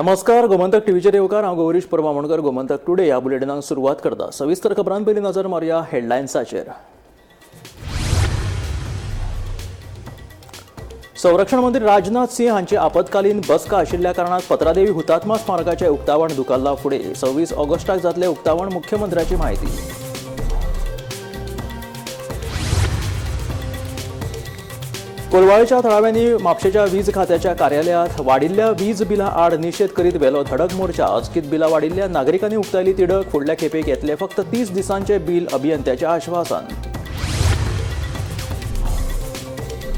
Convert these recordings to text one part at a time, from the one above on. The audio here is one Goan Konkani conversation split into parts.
नमस्कार, गोमंतक टीव्हीचेर येवकार. हांव गौरीश परब आमोणकर. गोमंतक टुडे ह्या बुलेटिनाक सुरवात करता. सविस्तर खबरां पयलीं नजर मारुया हेडलायन्साचेर. संरक्षण मंत्री राजनाथ सिंह हांची आपत्कालीन बसका आशिल्ल्या कारणान पत्रादेवी हुतात्मा स्मारकाचें उक्तावण धुकल्ला फुडें. 26 ऑगस्टाक जातलें उक्तावण, मुख्यमंत्र्याची म्हायती. कोलवाळेच्या थळाव्यांनी म्हापशेच्या वीज खात्याच्या कार्यालयात वाडिल्ल्या वीज बिला आड निशेध करीत व्हेलो धडक मोर्चा. अचकीत बिलां वाडिल्ल्या नागरिकांनी उक्तायली तिडक. फुडल्या खेपेक येतले फक्त 30 दिसांचे बिल, अभियंत्याचें आश्वासन.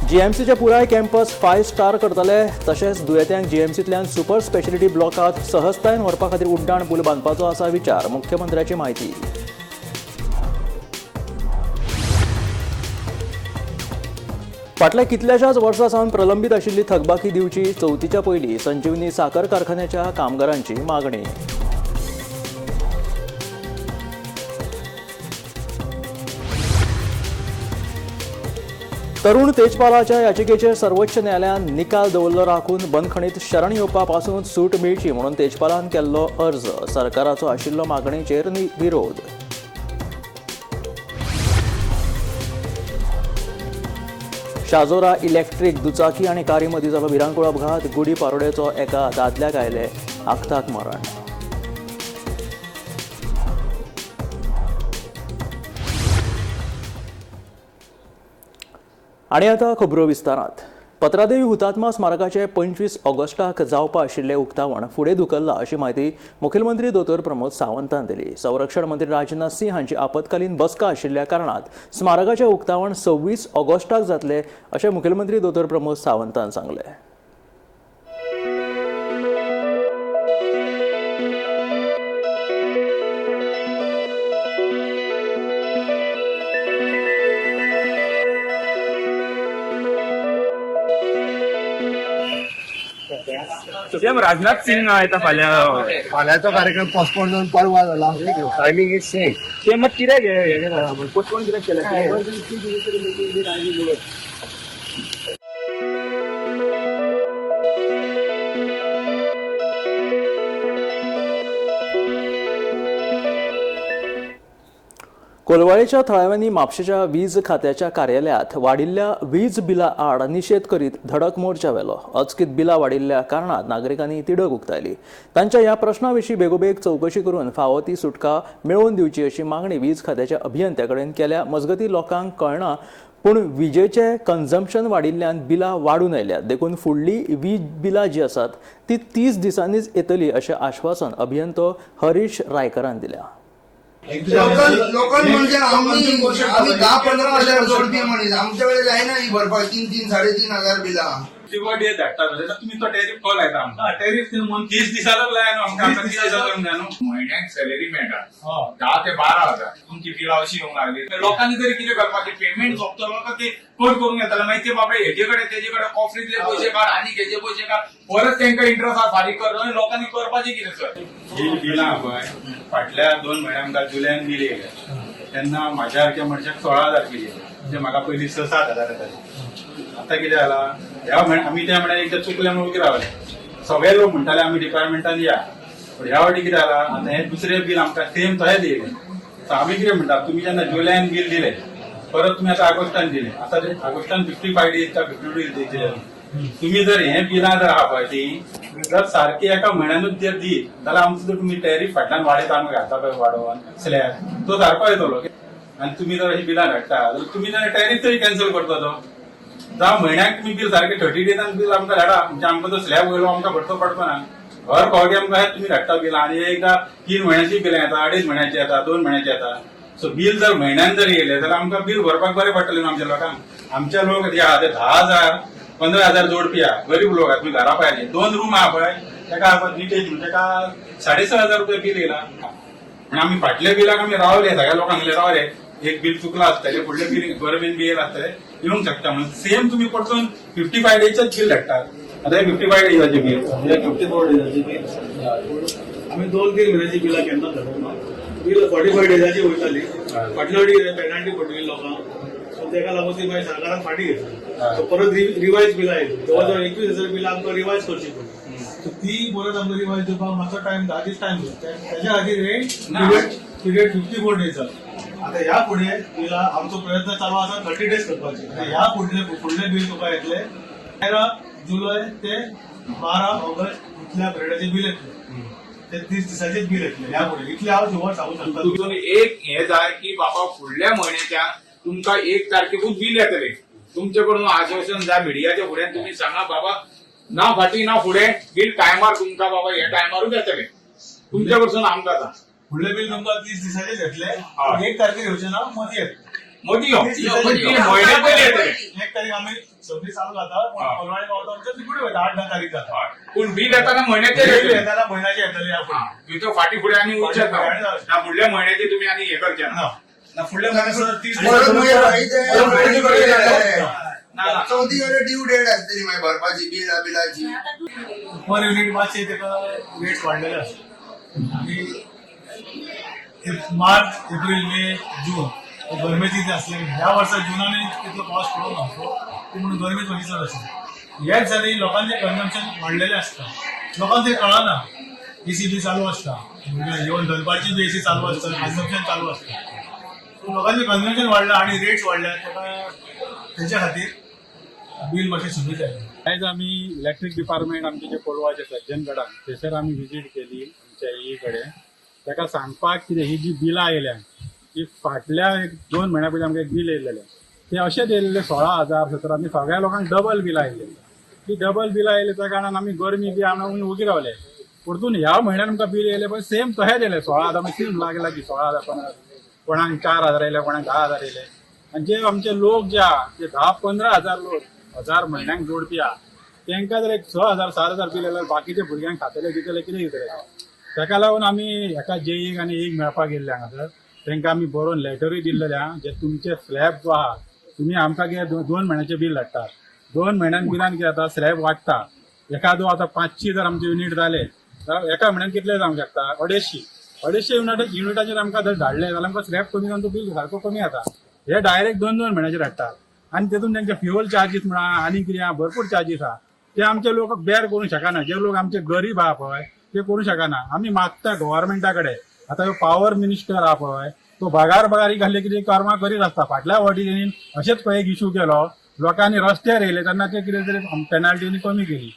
जीएमसीचे पुराय कॅम्पस 5 स्टार करतले, तशेंच दुयेंत्यांक जीएमसींतल्यान सुपर स्पेशलिटी ब्लॉकात सहजतायेन व्हरपा खातीर उड्डाण पूल बांदपाचो आसा विचार, मुख्यमंत्र्याची म्हायती. फाटल्या कितल्याशाच वर्सां सावन प्रलंबीत आशिल्ली थकबाकी दिवची, चवथीच्या पयलीं संजीवनी साकर कारखान्याच्या कामगारांची मागणी. तरुण तेजपालाच्या याचिकेचेर सर्वोच्च न्यायालयान निकाल दवरलो राखून बंदखणीत शरण येवपा पासून सूट मेळची म्हणून तेजपालान केल्लो अर्ज, सरकाराचो आशिल्लो मागणेचेर विरोध. शाजोरा इलेक्ट्रीक दुचाकी आनी कारी मदीं जालो भिरांकूळ अपघात. गुडी पारोडेचो एका दादल्याक आयले आखताक मरण. आनी आतां खबरो विस्तारात. पत्रादेवी हुतात्मा स्मारकाचें 25 ऑगस्टाक जावपा आशिल्लें उक्तावण फुडें धुकल्लां अशी म्हायती मुखेलमंत्री दोतोर प्रमोद सावंतान दिली. संरक्षण मंत्री राजनाथ सिंह हांची आपत्कालीन बसका आशिल्ल्या कारणान स्मारकाचें उक्तावण 26 ऑगस्टाक जातलें अशें मुखेलमंत्री दोतोर प्रमोद सावंतान सांगलें. राजनाथ सिंग येता फाल्यां. फाल्यांचो कार्यक्रम पोस्टपोन जावन परवा जाला. Timing is same. ते मग कित्याक पोस्टपोन कित्याक केलें? कोलवाळेच्या थळाव्यांनी म्हापशेच्या वीज खात्याच्या कार्यालयात वाडिल्ल्या वीज बिला आड निशेध करीत धडक मोर्चा व्हेलो. अचकीत बिलां वाडिल्ल्या कारणान नागरिकांनी तिडक उक्तायली. तांच्या ह्या प्रश्ना विशीं बेगोबेग चवकशी करून फावो ती सुटका मेळोवन दिवची अशी मागणी वीज खात्याच्या अभियंत्या कडेन केल्या. मजगतीं लोकांक कळना पूण विजेचें कन्जम्पशन वाडिल्ल्यान बिलां वाडून आयल्यात, देखून फुडली वीज बिलां जी आसात ती 30 दिसांनीच येतली अशें आश्वासन अभियंतो हरीश रायकरान दिल्या. लोकल म्हणजे आम्ही 10-15 हजार जोडपी मनीस, आमच्या कडे जायना ही भरपाक 3-3 3.5 हजार बिलां. डे धाडटा जाल्यार तुमी तो टॅरीफ कॉल येता आमकां. टॅरीफ 30 दिसांक लाय न्हू आमकां, 30 दिसांक जाय न्हू. म्हयन्याक सॅलरी मेळटा 10 ते 12 हजार. तुमची बिलां अशी येवंक लागली लोकांनी तरी कितें करपाचें? पेमेंट सोंपतलो का ते कट करूंक येताले, मागीर ते बाबडे हेजे कडेन तेजे कडेन कॉफरींतले पयशे काड आनी हेजे पयशे काड, परत तांकां इंट्रस्ट आसा फारीक कर. लोकांनी करपाचें कितें सर? ही बिलां पळय फाटल्या 2 म्हयन्या आमकां जुलयान बील येयलें तेन्ना म्हाज्या सारक्या मनशाक 16,000 बील येयलें, जे म्हाका पयलीं 6-7 हजार येताले. आतां कितें जालां ह्या म्हयन्या आमी त्या म्हयन्याक एकदां चुकले म्हणून उगी रावले. सगळे लोक म्हणटाले आमी डिपार्टमेंटान या, पूण ह्या फावटी कितें जालां आतां हें दुसरें बील आमकां सेम तशेंच येयलें. सो आमी कितें म्हणटा, तुमी जेन्ना जुलयान बील दिलें परत तुमी आतां ऑगस्टान दिलें, आतां ऑगस्टान 55 डेज का 52 डेज दिले, तुमी जर हें बिलां जर आहा पळय ती जर सारकी एका म्हयन्यानूच जर दीत जाल्यार आमचो जर तुमी टॅरीफ फाटल्यान वाडयता आमकां घालता पळय वाडोवन स्लॅब तो सारको येतलो. आनी तुमी जर अशी बिलां धाडटा जाल्यार तुमी जर टॅरीफ तरी कॅन्सल करता तो जावं म्हयन्याक तुमी बील सारकें 30 डेजान बील आमकां धाडा, म्हणजे आमकां तो स्लॅब वयलो आमकां भरचो पडचो ना. हर फावटी आमकां तुमी धाडटा बिलां आनी एकदां 3 म्हयन्याची बिलां येता, 2.5 म्हयन्याची येता, 2 म्हयन्याची येता. सो बील जर म्हयन्यान जर येयलें जाल्यार आमकां बील भरपाक बरें पडटलें न्हू आमच्या लोकांक. आमचे लोक जे आहा ते 10,000 15,000 जोडपी आहा, गरीब लोक आहा. तुमी घरा पळयले 2 रूम आहा पळय, तेका निटेज म्हणजे तेका 6,500 रुपया बील येयला. म्हणून आमी फाटल्या बिलाक आमी रावले, सगळ्या लोकांक रावले, एक बील चुकलां आसतलें, फुडलें बील गव्हर्मेंट बील आसतलें येवंक शकता म्हणून सेम तुमी परतून 55 डेजचेच बील धाडटात. आतां हे 55 डेजाचें बील, 54 डेजाचें बील आमी 2-3 म्हयन्याची बिलां केन्नाच धाडूंक ना. बील 45 डेजाची वयताली, फाटल्या फावटी पेनल्टी पडलेली लोकांक, सो तेका लागून ती मागीर सरकारान फाटीं घेतली. सो परत रिवायज बिलां येयली, जवळ जवळ 21,000 बिलां आमकां रिवायज करची पडली. सो ती परत आमकां रिवायज दिवपाक मातसो टायम, 10 दीस टायम जाता. तेज्या खातीर हे पिरियड 54 डेज जाला. आतां ह्या फुडें बिलां आमचो प्रयत्न चालू आसा 30 डेज करपाचे. आतां ह्या फुडले फुडले बील तुका येतले 13 जुलय ते 12 ऑगस्ट इतल्या पिरियडाचे बील येतले. ते 30 दिसाचेच बील येतले ह्या फुडें, इतले हांव शुअर सांगू शकता. तितून एक हे जाय की बाबा, फुडल्या म्हयन्याच्या तुमकां 1 तारखेकूच बील येतले. तुमचे कडून आश्वासन जाय. मिडियाच्या फुड्यान तुम्ही सांगा बाबा, ना फाटी ना फुडें, बील टायमार तुमकां बाबा ह्या टायमारूच येतले. तुमच्या कडसून आमकां आतां फुडले बील तुमकां 30 दिसाचेच येतले. हय. 1 तारखेर येवचे ना, मदीं येतले. मदीं यो. 30 दिसाचे. म्हयन्या पयलीं येतले. 1 तारीख आमी सगळी चालू जाता, पूण कोलवाळे पावता आमच्या फुडें वयता, 8-10 तारीख जाता. हय. पूण बील येताना म्हयन्याचे बिल येतले. येताना म्हयन्याचे येतले ह्या फुडें. तिथं फाटी फुडें आनी उरचें फाटी फुडें आनी ना. फुडल्या म्हयन्याचे तुमी आनी हे करचे ना. ना ना, फुडल्या म्हयन्याक 30 परत मागीर मागीर ते चवथी कडेन ना ना. चवथी कडेन ड्यू डेट आसतली मागीर भरपाची बिला बिलाची. पर युनिट मातशे ताका रेट्स वाडलेले आसा. आनी मार्च, एप्रील, मे, जून हे गरमेची जे आसले, ह्या वर्सा जुनानूय तितलो पावस पडूंक ना. सो ती म्हणून गरमी मातशी चड आसली. हेच जाली लोकांचें कन्जम्पशन वाडलेलें आसता. लोकांक तें कळना. एसी बी चालू आसता, म्हणजे इवन दनपारची बी एसी चालू आसता, कन्जम्पशन चालू आसता. सो लोकांचें कन्जम्पशन वाडलां आनी रेट्स वाडल्या, ताका तेच्या खातीर बील मातशें सुरू जालें. आयज आमी इलेक्ट्रीक डिपार्टमेंट आमचे जे कोलवाचे सज्जनगडान, थंयसर आमी विजीट केली आमच्या ई कडेन. ताका सांगपाक कितें, ही जी बिलां आयल्या ती फाटल्या एक 2 म्हयन्या पयलीं आमकां एक बील येयलेलें, तें अशेंच येयलेलें 16,000, 17. आमी सगळ्या लोकांक डबल बिलां आयिल्लीं. ती डबल बिलां आयली त्या कारणान आमी गरमी बी आमी ओगी रावले. परतून ह्या म्हयन्यान आमकां बील येयलें पळय, सेम तशेंच येयलें, 16,000 सेम लागीं लागीं 16,000, 15,000. कोणाक 4,000 येयले, कोणाक 10,000 येयले. आनी जे आमचे लोक जे आहा, ते 10-15 हजार लोक हजार म्हयन्याक जोडपी आहा, तांकां जर एक 6,000, 7,000 बील जाल्यार बाकीचे भुरग्यांक खातले दितले, कितें दितले? ताका लागून आमी एका जेईक आनी एक मेळपाक गेल्ले हांगासर. तांकां आमी बरोवन लेटरूय दिल्लेले आहा, जे तुमचे स्लॅब जो आहा, तुमी आमकां कितें 2 म्हयन्याचें बील धाडटात. 2 म्हयन्यान बिलान कितें जाता, स्लॅब वाडटा. एखादो आतां 500 जर आमचे युनीट जाले जाल्यार एका म्हयन्यान कितले जावंक शकता? 250. 250 युनिटाचेर आमकां जर धाडले जाल्यार आमकां स्लॅब कमी जावन तो बील सारको कमी जाता. हे डायरेक्ट दोन दोन म्हयन्याचेर हाडटात आनी तेतून तांचे फ्युअल चार्जीस म्हणा आनी कितें आहा, भरपूर चार्जीस आहा. ते आमचे लोक बेर करूंक शकना. जे लोक आमचे गरीब आहा पळय, ते करूंक शकना. आमी मागता गव्हर्मेंटा कडेन. आतां ह्यो पावर मिनिस्टर आहा पळय, तो भागार भागार ही घाल्ले कितें कर्मां करीत आसता. फाटल्या फावटी तेणी अशेंच खंय एक इशू केलो, लोकांनी रस्त्यार येयले तेन्ना ते कितें तरी पेनाल्टी कमी केली.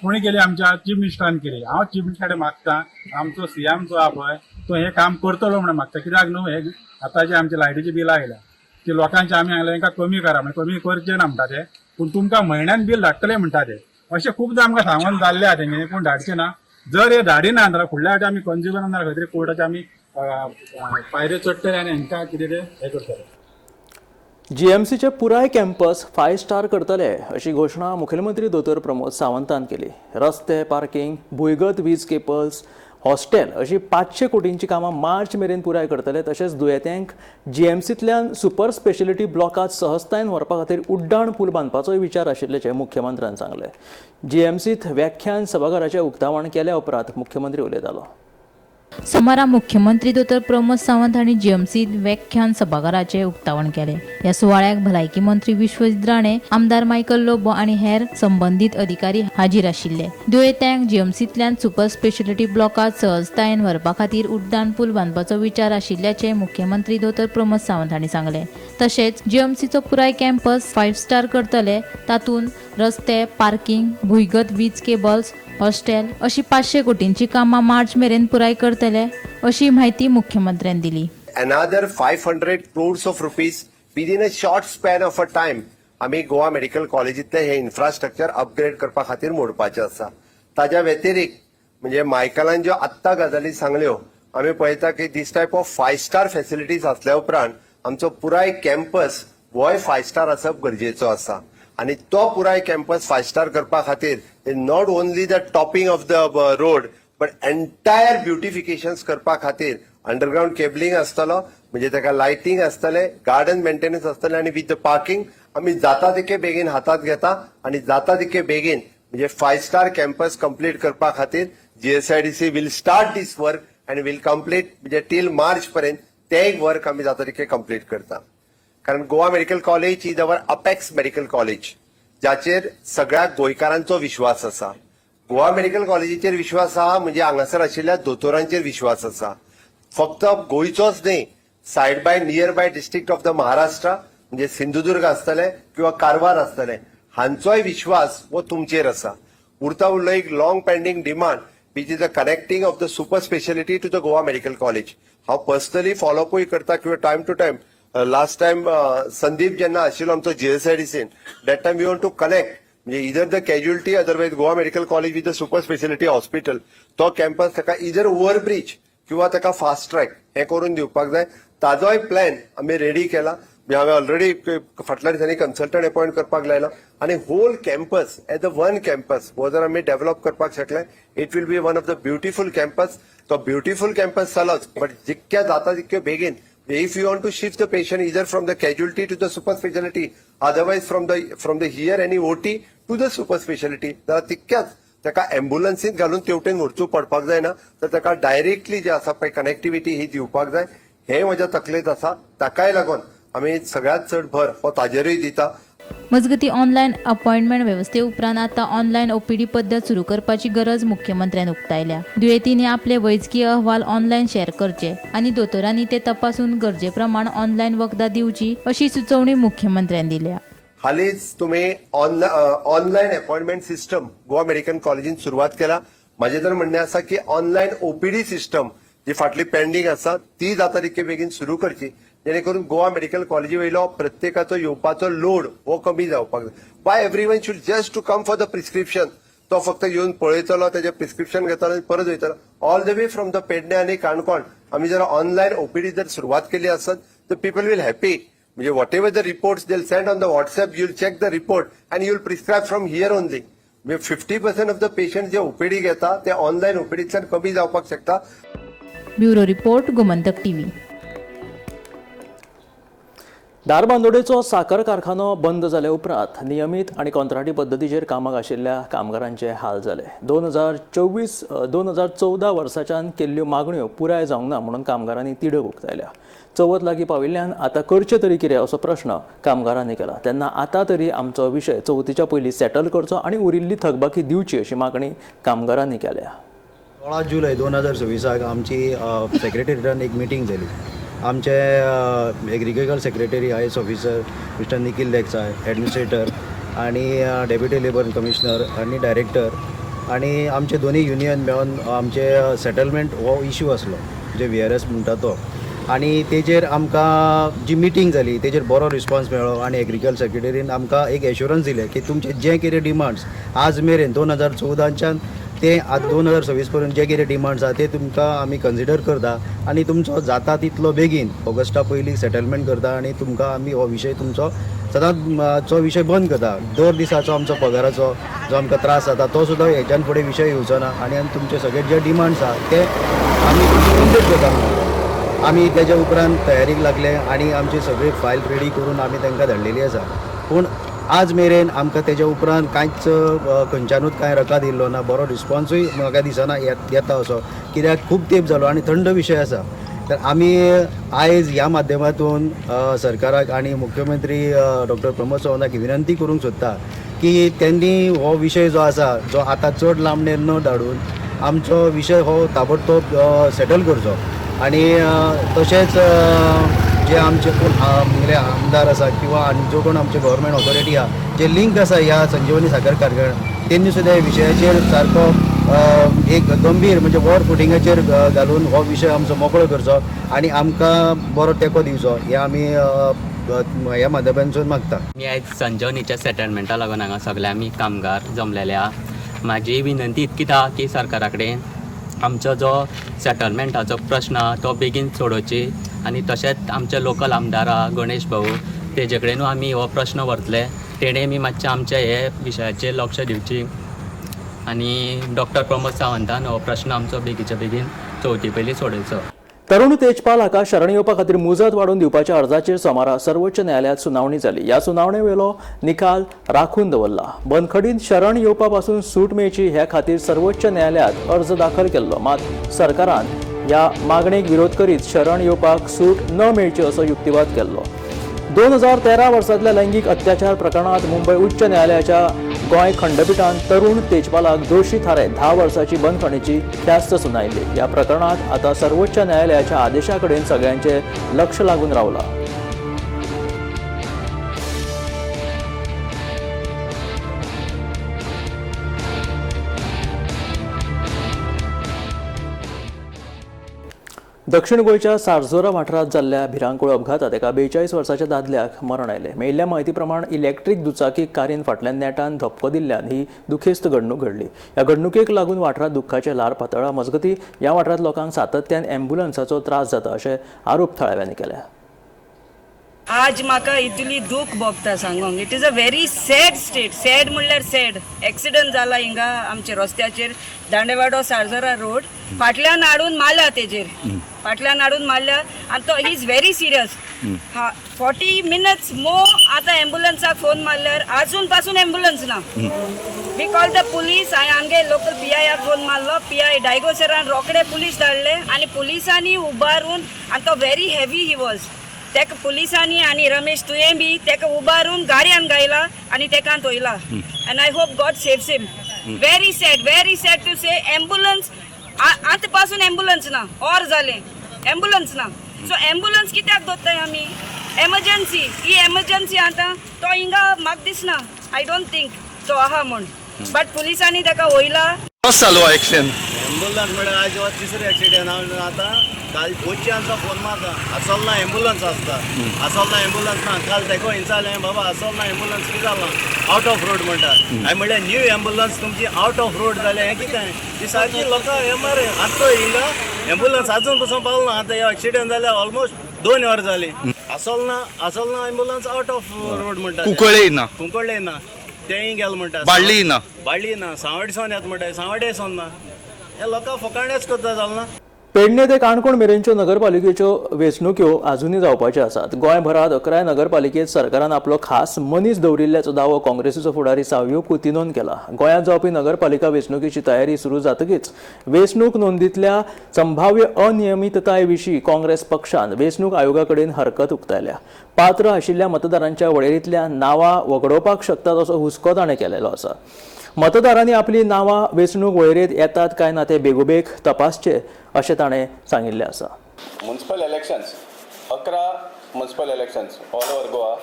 कोणी केली? आमच्या चीफ मिनिस्टरान केली. हांव चीफ मिनिस्टर कडेन मागता, आमचो सीएम जो आहा पळय, तो हें काम करतलो म्हणून मागता. कित्याक न्हू, हे आतां जे आमचे लायटीची बिलां आयल्या ती लोकांचे आमी सांगलें तांकां कमी करा म्हणजे कमी करचे ना म्हणटा ते, पूण तुमकां म्हयन्यान बील धाडटले म्हणटा ते. अशें खुबदां आमकां सांगून जाल्लें आहा तेंगे, पूण धाडचे ना. जर हे धाडिना जाल्यार फुडल्या फावटी आमी कंज्युमरान खंय तरी कोर्टाचे आमी पायऱ्यो चडटले आनी हांकां कितें तें हें करतले. जीएमसीचे पुराय कॅम्पस फायव्ह स्टार करतले अशी घोशणा मुखेलमंत्री दोतोर प्रमोद सावंतान केली. रस्ते, पार्किंग, भुंयगत वीज केबल्स, हॉस्टेल अशी 500 कोटींची कामां मार्च मेरेन पुराय करतले. तशेंच दुयेंत्यांक जीएमसींतल्यान सुपर स्पेशलिटी ब्लॉकात सहजतायेन व्हरपा खातीर उड्डाण पूल बांदपाचोय विचार आशिल्ल्याचें मुख्यमंत्र्यान सांगलें. जीएमसीत व्याख्यान सभाघराचें उक्तावण केल्या उपरांत मुख्यमंत्री उलयतालो. सोमारा मुख्यमंत्री दोतोर प्रमोद सावंत हांणी जीएमसीत व्याख्यान सभाघराचें उक्तावण केलें. ह्या सुवाळ्याक भलायकी मंत्री विश्वजीत राणे, आमदार मायकल लोबो आनी हेर संबंदीत अधिकारी हाजीर आशिल्ले. दुयेंत्यांक जीएमसींतल्यान सुपर स्पेशलिटी ब्लॉकात सहजतायेन व्हरपा खातीर उड्डाण पूल बांदपाचो विचार आशिल्ल्याचें मुख्यमंत्री दोतोर प्रमोद सावंत हांणी सांगलें. तशेंच जीएमसीचो पुराय कॅम्पस फायव्ह स्टार करतले. तातूंत रस्ते, पार्किंग, भुंयगत वीज केबल्स, हॉस्टेल अशी 500 कोटींची कामां मार्च मेरेन पुराय करतले अशी म्हायती मुख्यमंत्र्यान दिली. Another 500 crores of rupees within a short span of a time आमी गोवा मेडिकल कॉलेजींतलें हें इन्फ्रास्ट्रक्चर अपग्रेड करपा खातीर मोडपाचें आसा. ताज्या व्यतिरिक्त म्हणजे मायकलान ज्यो आत्तां गजाली सांगल्यो, आमी पळयता की this type of five star facilities आसल्या उपरांत आमचो पुराय कॅम्पस होय फायव स्टार आसप गरजेचो आसा. आनी तो पुराय कॅम्पस फायव स्टार करपा खातीर not only the topping of the road but entire beautifications करपा खातीर अंडरग्रावंड केबलिंग आसतलो, म्हणजे ताका लायटींग आसतले, गार्डन मेंटेनन्स आसतले आनी विथ the parking आमी जाता तितके बेगीन हातात घेता. आनी जाता तितके बेगीन म्हणजे फायव स्टार कॅम्पस कंप्लीट करपा खातीर GSIDC will start this work and will complete, म्हणजे टील मार्च पर्यंत ते एक वर्क आमी जाता तितके कंप्लीट करता. कारण Goa Medical College is our apex medical college, जाचेर सगळ्या गोंयकारांचो विश्वास आसा. गोवा मेडिकल कॉलेजीचेर विश्वास आहा म्हणजे हांगासर आशिल्ल्या दोतोरांचेर विश्वास आसा. फक्त गोंयचोच न्ही, side by near by district of the Maharashtra, म्हणजे सिंधुदुर्ग आसतले किंवा कारवार आसतले, हांचोय विश्वास हो तुमचेर आसा. उरता उरलो एक long pending demand, which is the connecting of the super speciality to the Goa Medical College. हांव पर्सनली फॉलोअपूय करता किंवा time to time. Last time Sandeep जेन्ना आशिल्लो आमचो जीएसआयडीसीन, that time we want to connect म्हणजे either the casualty, otherwise Goa Medical College with the super speciality hospital. तो कॅम्पस ताका इदर ओव्हरब्रीज किंवा ताका फास्ट ट्रॅक हें करून दिवपाक जाय. ताजोय प्लॅन आमी रेडी केला. म्हणजे हांवें ऑलरेडी फाटल्या दिसांनी कन्सल्टंट अपॉयंट करपाक लायला आनी whole campus as a one campus हो जर आमी डेव्हलप करपाक शकले, it will be one of the beautiful campus. तो ब्युटिफूल कॅम्पस जालोच, बट जितक्या जाता तितक्यो बेगीन, if you want to shift the patient either from the casualty to the super speciality, otherwise from the here any OT to the super speciality, जाल्यार तितक्याच ताका एम्ब्युलन्सीत घालून तेवटेन व्हरचूं पडपाक जायना, तर ताका डायरेक्टली जे आसा पळय कनेक्टिविटी ही दिवपाक जाय, हें म्हज्या तकलेंत आसा. ताकाय लागून आमी सगळ्यात चड भर हो ताजेरूय दिता. मजगतीं, ऑनलायन अपॉयंटमेंट वेवस्थे उपरांत आतां ऑनलायन ओपीडी पद्दत सुरू करपाची गरज मुख्यमंत्र्यान उक्तायल्या. दुयेंतींनी आपले वैजकी अहवाल ऑनलायन शेअर करचे आनी दोतोरांनी ते तपासून गरजे प्रमाण ऑनलायन वखदां दिवची, अशी सुचोवणी मुख्यमंत्र्यान दिल्या. हालींच तुम्ही online appointment system Goa medical कॉलेजीन सुरवात केला. म्हाजें तर म्हणणें आसा की ऑनलायन ओपीडी सिस्टम जी फाटली पेंडींग आसा, ती जाता तितके बेगीन सुरू करची, जेणे करून गोवा मेडिकल कॉलेजी वयलो प्रत्येकाचो येवपाचो लोड हो कमी जावपाक जाय. Why everyone should just to come for the prescription? तो फक्त येवन पळयतलो, तेजें प्रिस्क्रिप्शन घेतलो आनी परत वयतलो. All the way from the Pedne आनी काणकोण आमी जर ऑनलायन ओपीडी जर सुरवात केली आसत तर पीपल will happy. म्हणजे whatever the reports they'll send on the WhatsApp, you'll check the report and you'll prescribe from here only. म्हणजे 50% of the patient J OPD घेता ते ऑनलायन ओपीडींतल्यान कमी जावपाक शकता. Bureau report, Gomantak TV. धारबांदोडेचो साकर कारखानो बंद जाले उपरांत नियमीत आनी कॉंत्राटी पद्दतीचेर कामाक आशिल्ल्या कामगारांचे हाल जाले. 2024, 2014 वर्साच्यान केल्ल्यो मागण्यो पुराय जावंक ना म्हणून कामगारांनी तिडक उक्तायल्या. चवथ लागीं पाविल्ल्यान आतां करचें तरी कितें, असो प्रश्न कामगारांनी केला. तेन्ना आतां तरी आमचो विशय चवथीच्या पयलीं सेटल करचो आनी उरिल्ली थकबाकी दिवची, अशी मागणी कामगारांनी केल्या. 16 जुलय 2026आक आमची सेक्रेटरीटान एक मिटींग जाली. आमचे agriculture secretary, IAS officer Mister Nikhil Desai, administrator आणि डेप्युटी लेबर कमिशनर आणि डायरेक्टर आणि आमचे दोन्ही युनियन मेळोन आमचे सेटलमेंट हो इशू आसलो, जे व्हीआरएस म्हणटा तो. आणि तेजेर आमकां जी मिटींग जाली, तेजेर बरो रिस्पॉन्स मेळ्ळो आनी एग्रीकल्चर सेक्रेटरीन आमकां एक एश्युरन्स दिलें की तुमचे जे कितें डिमांड्स आज मेरेन 2014च्यान ते आज 2026 पर्यंत जे कितें डिमांड्स आहा, ते तुमकां आमी कन्सिडर करता आनी तुमचो जाता तितलो बेगीन ऑगस्टा पयलीं सेटलमेंट करता आनी तुमकां आमी हो विशय तुमचो सदांच चो विशय बंद करता. दर दिसाचो आमचो पगाराचो जो आमकां त्रास जाता, तो सुद्दां हेच्यान फुडें विशय येवचो ना आनी आमी तुमचे सगळे जे डिमांड्स आहा, ते आमी तुमचे कंप्लीट करता म्हणून. आमी तेज्या उपरांत तयारीक लागले आनी आमची सगळी फायल रेडी करून आमी तांकां धाडलेली आसा. पूण आज मेरेन आमकां तेज्या उपरांत कांयच खंयच्यानूच कांय रकाद येयल्लो ना. बरो रिस्पॉन्सूय म्हाका दिसना येता असो, कित्याक खूब तेंप जालो आनी थंड विशय आसा. तर आमी आयज ह्या माध्यमातून सरकाराक आनी मुख्यमंत्री डॉक्टर प्रमोद सावंताक विनंती करूंक सोदता की त्यांनी हो विशय जो आसा, जो आतां चड लांबणेर न धाडून आमचो विशय हो ताबडतोब सेटल करचो. आनी तशेंच जे आमचे कोण म्हणजे आमदार आसा किंवा आनी जो कोण आमचे गव्हर्मेंट ऑथॉरिटी आहा, जे लिंक आसा ह्या संजीवनी साखर कारखान्या, तेंनी सुद्दां ह्या विशयाचेर सारको एक गंभीर म्हणजे वॉर फुटिंगाचेर घालून हो विशय आमचो मोकळो करचो आनी आमकां बरो तेंको दिवचो, हें आमी ह्या माध्यमांतसून मागता. मी आयज संजीवनीच्या सेटलमेंटा लागून हांगा सगळे आमी कामगार जमलेले आहा. म्हाजी विनंती इतकीच आहा की सरकारा कडेन आमचो जो सेटलमेंटाचो प्रश्न आहा, तो बेगीन सोडोवची आनी तशेंच आमचे लोकल आमदार आहा गणेश भाऊ, तेजे कडेनूय आमी हो प्रश्न व्हरतले. तेणें बी मातशें आमच्या हे विशयाचेर लक्ष दिवची आनी डॉक्टर प्रमोद सावंतान हो प्रश्न आमचो बेगीच्या बेगीन चवथी पयलीं सोडोवचो. तरुण तेजपाल हाका शरण येवपा खातीर मुजत वाडोवन दिवपाच्या अर्जाचेर सोमारा सर्वोच्च न्यायालयात सुनावणी जाली. ह्या सुनावणेवेलो निकाल राखून दवरला. बंदखडीत शरण येवपा पासून सूट मेळची ह्या खातीर सर्वोच्च न्यायालयात अर्ज दाखल केल्लो. मात सरकारान ह्या मागणेक विरोध करीत शरण येवपाक सूट न मेळची असो युक्तिवाद केल्लो. 2013 वर्सांतल्या लैंगीक अत्याचार प्रकरणात मुंबय उच्च न्यायालयाच्या गोंय खंडपीठान तरुण तेजपालाक दोशी थारायत 10 वर्सांची बंदखणीची ख्यास्त सुनायली. ह्या प्रकरणात आता सर्वोच्च न्यायालयाच्या आदेशा कडेन सगळ्यांचे लक्ष लागून रावला. दक्षिण गोंयच्या सारझोरा वाठारांत जाल्ल्या भिरांकूळ अपघातात एका 42 वर्साच्या दादल्याक मरण आयलें. मेळिल्ल्या म्हायती प्रमाण इलेक्ट्रीक दुचाकी कारीन फाटल्यान नेटान धपको दिल्ल्यान ही दुखेस्त घडणूक घडली. ह्या घडणुकेक लागून वाठारांत दुख्खाचें ल्हार पातळ्ळां. मजगतीं ह्या वाठारांत लोकांक सातत्यान एम्ब्युलन्साचो त्रास जाता अशे आरोप थळाव्यांनी केले. आज म्हाका इतली दूख भोगता सांगोंक. It is a very sad state. Sad म्हणल्यार सॅड. एक्सिडंट जाला हिंगा आमच्या रस्त्याचेर, दांडेवाडो सारझोरा रोड. फाटल्यान हाडून मारल्या तेजेर, फाटल्यान हाडून मारल्या आनी तो he is very serious. हा 40 मिनट्स मोर आतां एम्बुलन्साक फोन मारल्यार आजून पासून एम्बुलन्स ना. We call the police. हांवें आमगे लोकल पी आयाक फोन मारलो. पी I Diego सरान रोखडे पुलीस धाडले आनी पुलिसांनी उबारून, आनी तो व्हेरी हेवी he was, तेका पुलिसांनी आनी रमेश तुयें बी तेका उबारून गाडयान घायला आनी तेका थोयला. And I hope God saves him. Very sad, very sad to say. Ambulance आतां पासून एम्बुलन्स ना, और जालें एम्बुलन्स ना. सो एम्बुलन्स कित्याक दवरताय आमी? एमर्जन्सी, ही एमर्जन्सी. आतां तो हिंगा म्हाका दिसना, I don't think तो आहा म्हूण, बट पुलिसांनी तेका वयला. कसो जालो एक्सिडेंट? एम्बुलन्स म्हळ्यार आज हो तिसरो एक्सिडेंट. आतां काल कोच्यांचो फोन मारता, आसोल ना एम्बुलन्स आसता, आसोल ना एम्बुलन्स ना. काल तेको हिंचालें बाबा आसोल ना एम्बुलन्स, कितें जालां आवट ऑफ रोड म्हणटा. हांवें म्हणलें न्यू एम्बुलन्स तुमची आवट ऑफ रोड जालें हें कितें? ती सारकी लोकां हें मरे. आतां हिंगा एम्बुलन्स आजून पसून पावना. आतां हे एक्सिडेंट जाल्यार ऑलमोस्ट 2 वरां जालीं. आसोल ना, आसोल ना एम्बुलन्स आवट ऑफ रोड म्हणटा. कुंकळ्ळे ना, कुंकळ्ळे ना, तेंय गेल म्हणटा. बाळ्ळी ना, बाळ्ळी ना, सांवड्डे येता म्हणटा, सांवड्डे सोन ना. हे लोकां फकाणेच करता जाल ना. पेडणे ते काणकोण मेरेनच्यो नगरपालिकेच्यो वेंचणुक्यो आजुनूय जावपाच्यो आसात. गोंयभरांत 11 नगरपालिकेत सरकारान आपलो खास मनीस दवरिल्ल्याचो दावो काँग्रेसीचो फुडारी सावियो कुतिनोन केला. गोंयांत जावपी नगरपालिका वेंचणुकेची तयारी सुरू जातकीच वेंचणूक नोंदींतल्या संभाव्य अनियमितताये विशीं काँग्रेस पक्षान वेंचणूक आयोगा कडेन हरकत उक्तायल्या. पात्र आशिल्ल्या मतदारांच्या वळेरींतल्या नांवां वगडोवपाक शकतात असो हुस्को ताणें केलेलो आसा. मतदारांनी आपली नांवां वेंचणूक वळेरेंत येतात काय ना ते बेगोबेग तपासचे अशें ताणें सांगिल्लें आसा. Municipal elections, 11 municipal elections all over Goa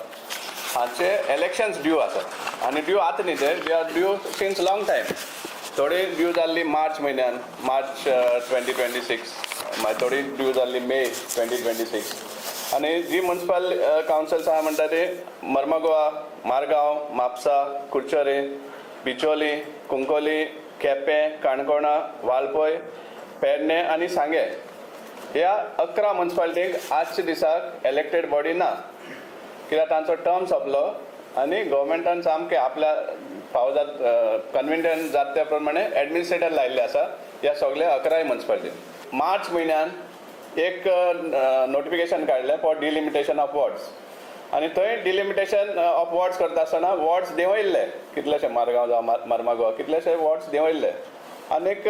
हांचे इलेक्शन्स ड्यू आसात आनी ड्यू आतां न्ही, ते they are due since long time. थोडी ड्यू जाल्ली मार्च म्हयन्यान, मार्च 2026, मागीर थोडी ड्यू जाल्ली मे 2026. आनी जी म्युनिसिपल कावन्सिल्स आहा म्हणटा ती मर्मगोवा, मारगांव, म्हापसा, कुडचरे, बिचोली, कुंकोली, केपें, काणकोणा, वाळपय, पेडणे आनी सांगे. ह्या 11 म्युनिसिपालिटीक आजच्या दिसाक इलेक्टेड बॉडी ना, कित्याक तांचो टर्म सोंपलो आनी गव्हर्मेंटान सामकें आपल्या फावो जात कन्विनियंट जाता त्या प्रमाणे एडमिनिस्ट्रेटर लायिल्ले आसा ह्या सगल्या 11 म्युनिसिपालिटीन. मार्च म्हयन्यान एक नोटिफिकेशन काडलें फॉर डिलिमिटेशन ऑफ वॉर्ड्स आनी थंय डिलिमिटेशन ऑफ वॉर्ड्स करता आसतना वॉर्ड्स देंवयल्ले कितलेशे, मारगांव जावं मर्मागोवा कितलेशे वॉर्ड्स देंवयल्ले आनीक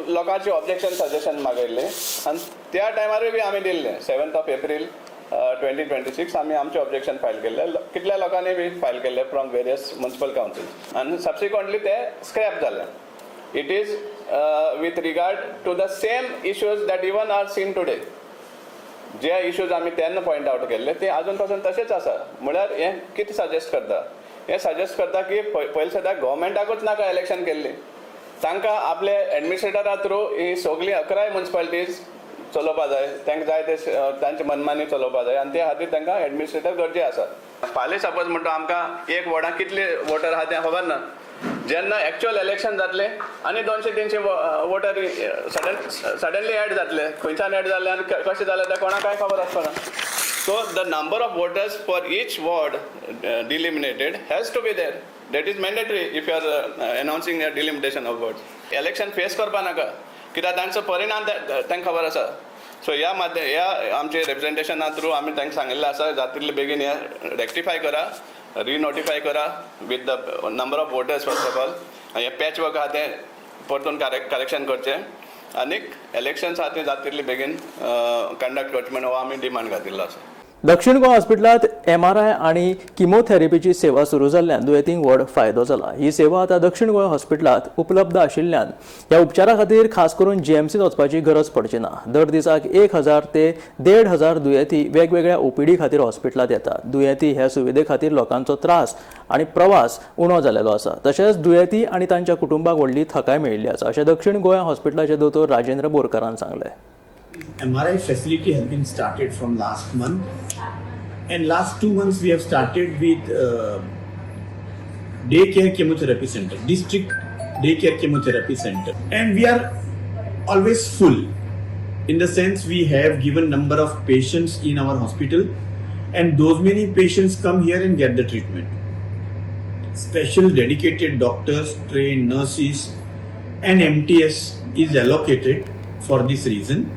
लोकांचे ऑब्जेक्शन सजेशन मागयल्ले आनी त्या टायमारूय बी आमी दिल्ले 7th of April 2026 आमी आमचे ऑब्जेक्शन फायल केल्ले. कितल्या लोकांनी बी फायल केल्ले फ्रॉम वेरियस म्युनिसिपल कावन्सिल्स आनी सबसिक्वंटली ते स्क्रॅप जाले. It is with regard to the same issues that even are seen today. J issues आमी तेन्ना पॉयंट आवट केल्ले ते आजून पासून तशेंच आसा. म्हळ्यार हें कितें सजेस्ट करता? हें सजेस्ट करता की पयलीं सद्याक गव्हर्मेंटाकूच नाका इलेक्शन केल्ली, तांकां आपले एडमिनिस्ट्रेटरा थ्रू ही सगळीं 11 म्युनिसिपालिटीज चलोवपा जाय, तांकां जाय ते तांचे मनमानी चलोवपा जाय आनी ते खातीर तांकां एडमिनिस्ट्रेटर गरजे आसा. फाल्यां सपोज म्हणटा आमकां एक वॉर्डाक कितले वोटर आहा तें खबर ना, जेन्ना एक्चुअल इलेक्शन जातलें आनी 200-300 वोटर सडनली एड जातले, खंयच्यान एड जाले आनी कशें जालें तें कोणाक कांय खबर आसपाना. So the number of voters for each ward delimited has to be there. That is mandatory if you are announcing a delimitation of wards. Election face करपा नाका, कित्याक तांचो परिणाम तांकां खबर आसा. सो ह्या माध्यम ह्या आमचे रिप्रेझेंटेशना थ्रू आमी तांकां सांगिल्लें आसा जाता तितले बेगीन हें रेक्टिफाय करा, रिनोटिफाय करा with the number of voters first of all. हें पॅच वर्क आहा तें परतून करेक्शन करचें आनीक इलेक्शन्स आहा तें जाता तितले बेगीन कंडक्ट करचें म्हण हो आमी डिमांड घातिल्लो आसा. दक्षिण गोवा हॉस्पिटलांत एमआरआय आनी किमोथेरपीची सेवा सुरू जाल्ल्यान दुयेंतींक व्हड फायदो जाला. ही सेवा आतां दक्षिण गोवा हॉस्पिटलांत उपलब्ध आशिल्ल्यान ह्या उपचारा खातीर खास करून जीएमसीत वचपाची गरज पडची ना. दर दिसाक 1000 ते 1500 दुयेंती वेगवेगळ्या ओपीडी खातीर हॉस्पिटलांत येतात. दुयेंती ह्या सुविधे खातीर लोकांचो त्रास आनी प्रवास उणो जाल्लो आसा. तशेंच दुयेंती आनी तांच्या कुटुंबाक व्हडली थकाय मेळिल्ली आसा अशें दक्षिण गोवा हॉस्पिटलाचे दोतोर राजेंद्र बोरकारान सांगलें. MRI facility has been started from last month, and last 2 months we have started with daycare chemotherapy center, district daycare chemotherapy center, and we are always full in the sense we have given number of patients in our hospital, and those many patients come here and get the treatment. Special dedicated doctors, trained nurses and MTS is allocated for this reason.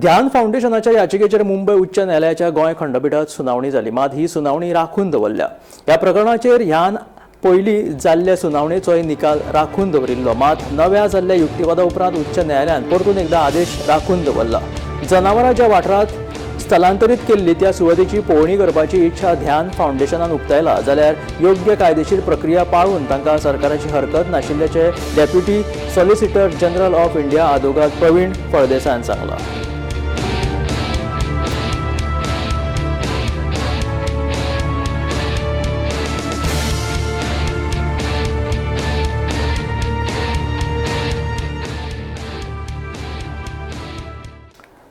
ध्यान फावंडेशनाच्या याचिकेचेर मुंबय उच्च न्यायालयाच्या गोंय खंडपिठात सुनावणी जाली. मात ही सुनावणी राखून दवरल्या. ह्या प्रकरणाचेर ह्यान पयलीं जाल्ल्या सुनावणेचोय निकाल राखून दवरिल्लो. मात नव्या जाल्ल्या युक्तिवादा उपरांत उच्च न्यायालयान परतून एकदा आदेश राखून दवरला. जनावरां ज्या वाठारांत स्थलांतरीत केल्ली त्या सुवातेची पळोवणी करपाची इच्छा ध्यान फावंडेशनान उक्तायला जाल्यार योग्य कायदेशीर प्रक्रिया पाळून तांकां सरकाराची हरकत नाशिल्ल्याचें deputy solicitor general of India आदोगाद प्रवीण फळदेसायान सांगलां.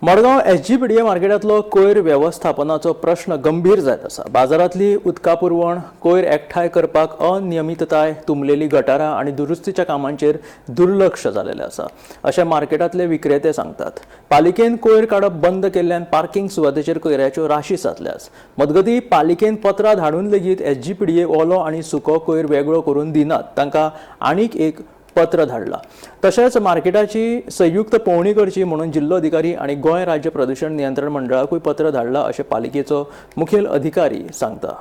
मडगांव एसजीपीडीए मार्केटांतलो कोयर वेवस्थापनाचो प्रश्न गंभीर जायत आसा. बाजारांतली उदका पुरवण, कोयर एकठांय करपाक अनियमितताय, तुंबलेली गटारां आनी दुरुस्तीच्या कामांचेर दुर्लक्ष जाल्लें आसा अशें मार्केटांतले विक्रेते सांगतात. पालिकेन कोयर काडप बंद केल्ल्यान पार्किंग सुवातेचेर कोयराच्यो राशी साचल्यात. मजगतीं पालिकेन पत्रां धाडून लेगीत एसजीपीडीए ओलो आनी सुको कोयर वेगळो करून दिनात. तांकां आनीक एक पत्र धाडला. तशेंच मार्केटाची संयुक्त पळोवणी करची म्हणून जिल्लोधिकारी आनी गोंय राज्य प्रदूषण नियंत्रण मंडळाकूय पत्र धाडला अशें पालिकेचो मुखेल अधिकारी सांगता.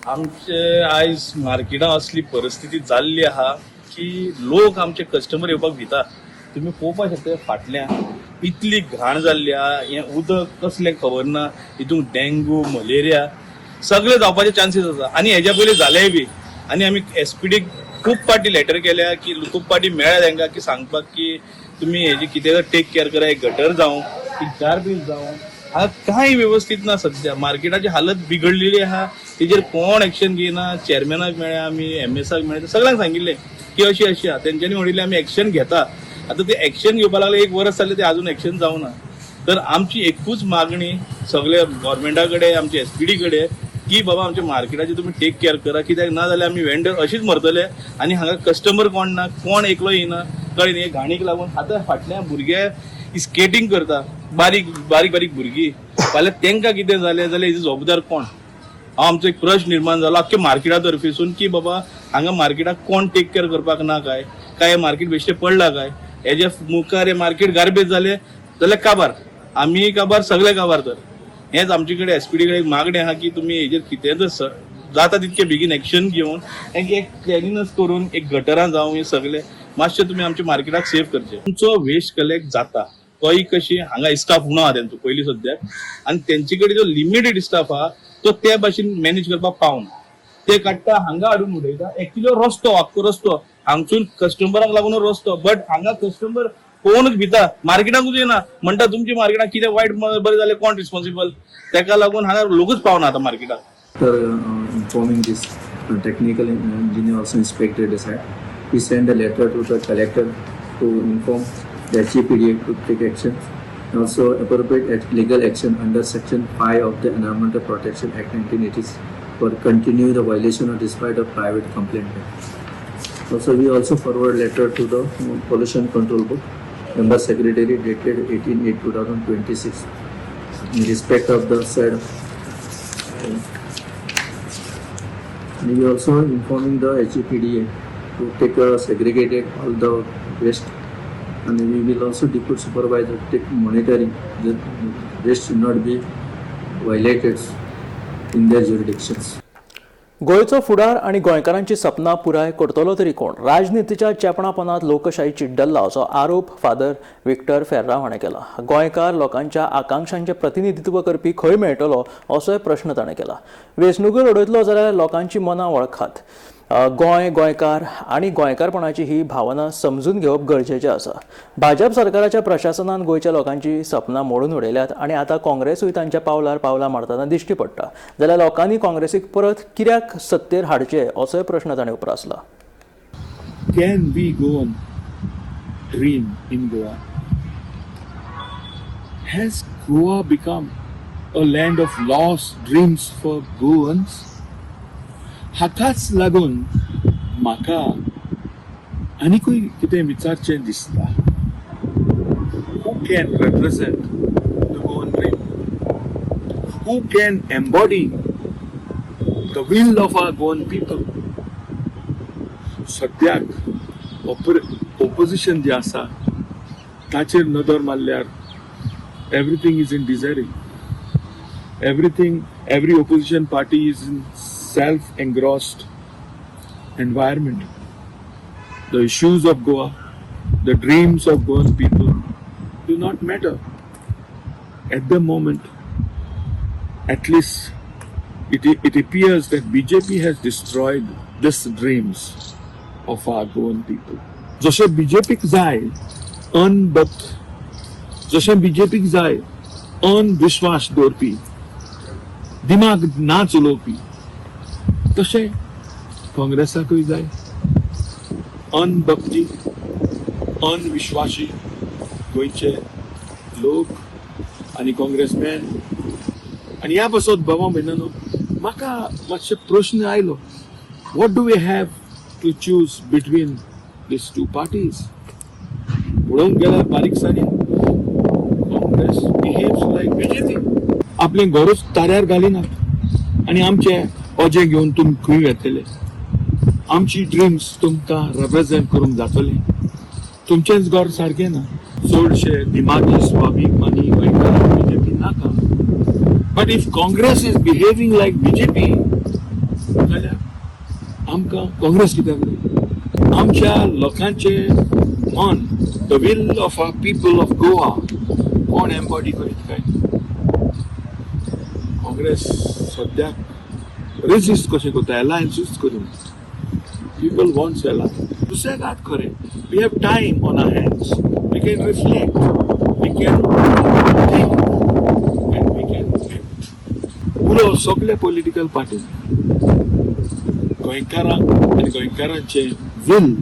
आमचे आयज मार्केटांत असली परिस्थिती जाल्ली आहा की लोक आमचे कस्टमर येवपाक भिता. तुमी पळोवपाक शकता फाटल्यान इतली घाण जाल्ली आहा, हें उदक कसलें खबर ना, हितून डेंगू मलेरिया सगळे जावपाचे चान्सीस आसा आनी हेज्या पयलीं जालेय बी. आनी आमी एसपीडीक खूब पाटी लेटर केल्या की खूब पाटी मेळ्ळ्या तांकां की सांगपाक की तुमी हेजी कितें टेक केअर करा, एक गटर जावं की गार्बेज जावं, हांगा कांय वेवस्थीत ना. सद्या मार्केटाची हालत बिगडलेली आहा, तेजेर कोण एक्शन घेयना. चेअरमॅनाक मेळ्ळ्या आमी, एमएसाक मेळ्ळ्या, सगळ्यांक सांगिल्लें की अशी अशी आहा. तेंच्यांनी म्हणिल्लें आमी एक्शन घेता. आतां ते एक्शन घेवपा लागले, एक वर्स जालें ते आजून एक्शन जावना. तर आमची एकूच मागणी सगळ्या गव्हर्मेंटा कडेन, आमच्या एसपीडी कडेन की बाबा आमच्या मार्केटाची तुमी टेक केअर करा, कित्याक ना जाल्यार आमी वेंडर अशीच मरतले आनी हांगा कस्टमर कोण ना, कोण एकलो येना. कळ्ळें न्ही, घाणीक लागून आतां फाटल्या भुरगे स्केटींग करता, बारीक बारीक बारीक भुरगीं, फाल्यां तांकां कितें जालें जाल्यार हेजो जबाबदार कोण? हांव आमचो एक प्रश्न निर्माण जालो आख्खे मार्केटा तर्फेसून की बाबा हांगा मार्केटाक कोण टेक केअर करपाक ना काय, काय मार्केट बेश्टें पडलां काय, हेज्या मुखार हें मार्केट गार्बेज जालें जाल्यार काबार, आमी काबार, सगळे काबार. तर हेच आमचे कडेन एसपीडी कडेन एक मागणें आहा की तुमी हेजेर कितें जर जाता तितके बेगीन एक्शन घेवन एक क्लिनिनेस करून एक गटरां जावं हे सगळे मातशें तुमी आमच्या मार्केटाक सेफ करचें. तुमचो वेस्ट कलेक्ट जाता तोय कशी हांगा स्टाफ उणो आहा तेंचो पयलीं सद्याक, आनी तेंचे कडेन जो लिमिटेड स्टाफ आहा तो ते भाशेन मॅनेज करपाक पावना. ते काडटा हांगा हाडून उडयता. एक्चुअली रस्तो आख्खो रस्तो हांगसून कस्टमरांक लागून रस्तो, बट हांगा कस्टमर पळोवनूच भिता, मार्केटाकूच येना. म्हणटा तुमच्या मार्केटाक कितें वायट बरें जालें कोण रिस्पॉन्सिबल? तेका लागून हांगा लोकूच पावना आतां मार्केटाक. After informing this technical engineer also inspected the site. We send a letter to the collector to inform the SGPDA to take action and also appropriate legal action under section 5 of the Environmental Protection Act 1980 for continue the violation or despite of private complaint. Also, we also forward letter to the Pollution Control Board Member Secretary dated 18/8/2026 in respect of the said. And we also informing the HGPDA to take a segregated all the waste, and we will also depute supervisor to take monitoring the waste should not be violated in their jurisdictions. गोंयचो फुडार आनी गोंयकारांची सपनां पुराय करतलो तरी कोण? राजनितीच्या चेपणापणात लोकशाही चिड्डल्ला असो आरोप फादर विक्टर फेर्रांव हाणें केला. गोंयकार लोकांच्या आकांक्षांचें प्रतिनिधित्व करपी खंय मेळटलो असोय प्रश्न ताणें केला. वेंचणुको लडयतलो जाल्यार लोकांची मनां वळखात. गोंय, गोंयकार आनी गोंयकारपणाची ही भावना समजून घेवप गरजेचें आसा. भाजप सरकाराच्या प्रशासनान गोंयच्या लोकांची सपनां मोडून उडयल्यात आनी आतां काँग्रेसूय तांच्या पावलार पावलां मारतना दिश्टी पडटा. जाल्यार लोकांनी काँग्रेसीक परत कित्याक सत्तेर हाडचें असोय प्रश्न ताणें उप्रासला. Can we Goan dream in Goa? Has Goa become a land of lost dreams for Goans? हाकाच लागून म्हाका आनिकूय कितें विचारचें दिसता. Who can represent the Goan dream? Who can embody the will of our Goan people? सद्याक ओपोजिशन जे आसा ताचेर नदर मारल्यार everything is in disarray. Everything, every opposition party is in self engrossed environment. The issues of Goa, the dreams of Goan people do not matter. At the moment, at least it appears that BJP has destroyed these dreams of our Goan people. जशें बीजेपीक जाय अनभक्त, जशें बीजेपीक जाय अनविश्वास दवरपी, दिमाग ना चलोवपी, तशें काँग्रेसाकूय जाय अनभक्ती, अनविश्वासी गोंयचे लोक आनी काँग्रेसमॅन. आनी ह्या पासत बाबा भयणानो, म्हाका मातशे प्रश्न आयलो, what do we have to choose between these two parties? पळोवंक गेल्यार बारीकसाणीन काँग्रेस behaves like BJP. आपलें घरूच ताऱ्यार घालिनात आनी आमचे ओजें घेवन तुमी खंय वेतले? आमची ड्रिम्स तुमकां रेप्रेझेंट करूंक जातले? तुमचेंच घर सारकें ना. चडशे दिमागी स्वाभिमानी गोंयकार बीजेपी नाका, but if Congress is behaving like BJP जाल्यार आमकां काँग्रेस कित्याक जाय? आमच्या लोकांचे मन, the will of our people of Goa, कोण एम्बॉडी करीत काय? काँग्रेस सद्याक रेजिस्ट कशें करता, अलायन्सूच करिना. People wants alliance. दुसरें घात खरें, we have time on our hands. We can reflect, we can think and we can act. पुरो सगळे पॉलिटिकल पार्टी गोंयकारांक आनी गोंयकारांचे वील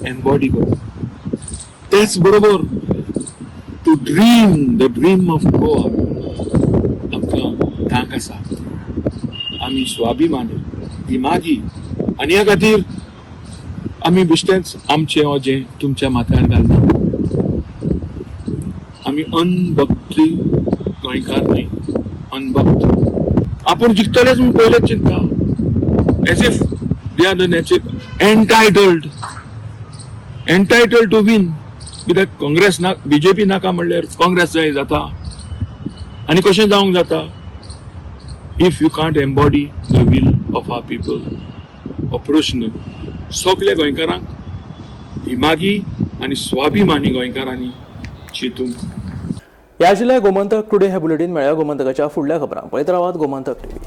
एम्बॉडी करून, तेच बरोबर to dream the dream of Goa आमकां तांक आसा. आमी स्वाभिमानी, दिमागी आनी ह्या खातीर आमी बेश्टेंच आमचें ओजें तुमच्या माथ्यार घालना. आमी अनभक्ती गोंयकार न्हय. अनभक्त आपूण जिखतलेच म्हूण पयलेच चिंता, as if they are the natural entitled to win. कित्याक काँग्रेस ना, बीजेपी नाका म्हणल्यार काँग्रेस जाय जाता आनी कशें जावंक जाता if you can't embody the will of our people? हो प्रश्न सगल्या गोंयकारांक, दिमागी आनी स्वाभिमानी गोंयकारांनी चिंतूंक. ह्या आशिल्लें गोमंतक टुडे हे बुलेटीन. मेळया गोमंतकाच्या फुडल्या खबरांक. पळयत रावात गोमंतक टीव्ही.